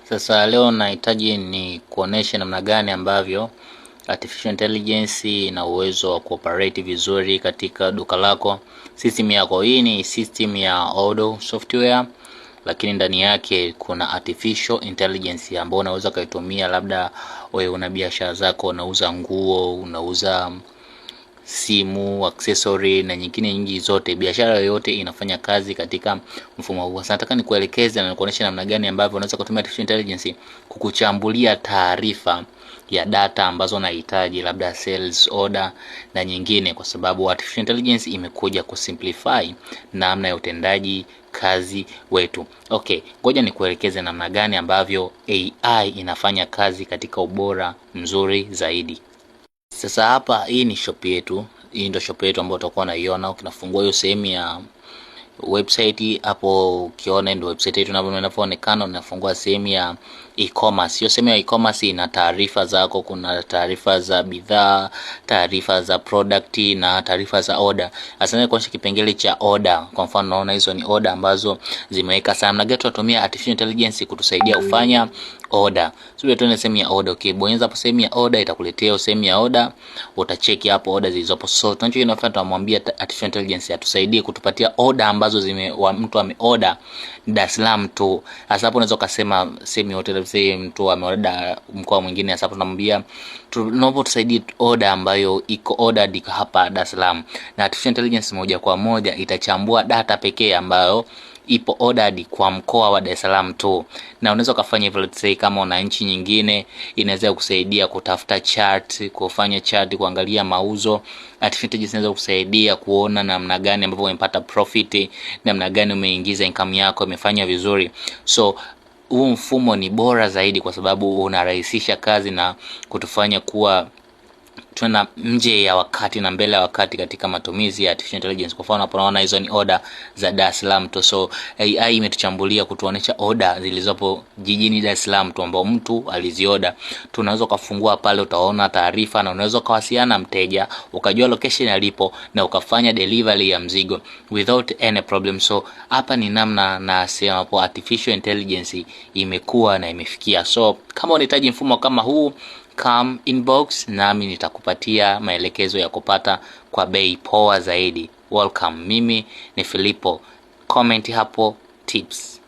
Sasa leo nahitaji ni kuonesha namna gani ambavyo artificial intelligence ina uwezo wa kuoperate vizuri katika duka lako. System yako hii ni system ya Odoo software, lakini ndani yake kuna artificial intelligence ambayo unaweza ukaitumia. Labda wewe una biashara zako, unauza nguo, unauza simu, accessory na nyingine nyingi zote. Biashara yoyote inafanya kazi katika mfumo huu. Sasa nataka nikuelekeze na nikuonyeshe namna gani ambavyo unaweza kutumia artificial intelligence kukuchambulia taarifa ya data ambazo unahitaji, labda sales order na nyingine, kwa sababu artificial intelligence imekuja kusimplify namna ya utendaji kazi wetu. Okay, ngoja nikuelekeze namna gani ambavyo AI inafanya kazi katika ubora mzuri zaidi. Sasa hapa, hii ni shop yetu, hii ndio shop yetu ambayo utakuwa unaiona. Ukinafungua hiyo sehemu ya website hapo, ukiona ndio website yetu inavyoonekana. Unafungua sehemu ya e-commerce. Hiyo sehemu ya e-commerce ina taarifa zako, kuna taarifa za bidhaa, taarifa za product na taarifa za order. Sasa kuonyesha kipengele cha order, kwa mfano naona hizo ni order ambazo zimeweka sana. Na tunatumia artificial intelligence kutusaidia kufanya order. Sio, tuende sehemu ya order. Okay, bonyeza hapo sehemu ya order, itakuletea sehemu ya order, utacheki hapo order zilizopo. So tunachofanya, tunamwambia artificial intelligence atusaidie kutupatia order ambazo zime wa mtu ameorder Dar es Salaam tu. Sasa hapo unaweza ukasema sehemu yote, let's say mtu ameorder mkoa mwingine. Sasa hapo tunamwambia tunaomba tusaidie order ambayo iko ordered hapa Dar es Salaam, na artificial intelligence moja kwa moja itachambua data pekee ambayo ipo ordered kwa mkoa wa Dar es Salaam tu, na unaweza ukafanya hivyo. Let's say kama una nchi nyingine, inaweza kusaidia kutafuta chart, kufanya chart, kuangalia mauzo. Artificial intelligence inaweza kusaidia kuona namna gani ambavyo umepata profit, namna gani umeingiza income yako imefanya vizuri. So huu mfumo ni bora zaidi kwa sababu unarahisisha kazi na kutufanya kuwa tuna nje ya wakati na mbele ya wakati katika matumizi ya artificial intelligence. Kwa mfano hapo naona hizo ni order za Dar es Salaam tu. So AI imetuchambulia kutuonesha order zilizopo jijini Dar es Salaam tu ambao mtu alizioda. Tunaweza ukafungua pale, utaona taarifa na unaweza ukawasiliana na mteja ukajua location alipo na ukafanya delivery ya mzigo without any problem. So hapa ni namna na sehemu hapo artificial intelligence imekuwa na imefikia. So kama unahitaji mfumo kama huu, come inbox nami nitakupatia maelekezo ya kupata kwa bei poa zaidi. Welcome. Mimi ni Filipo. Comment hapo tips.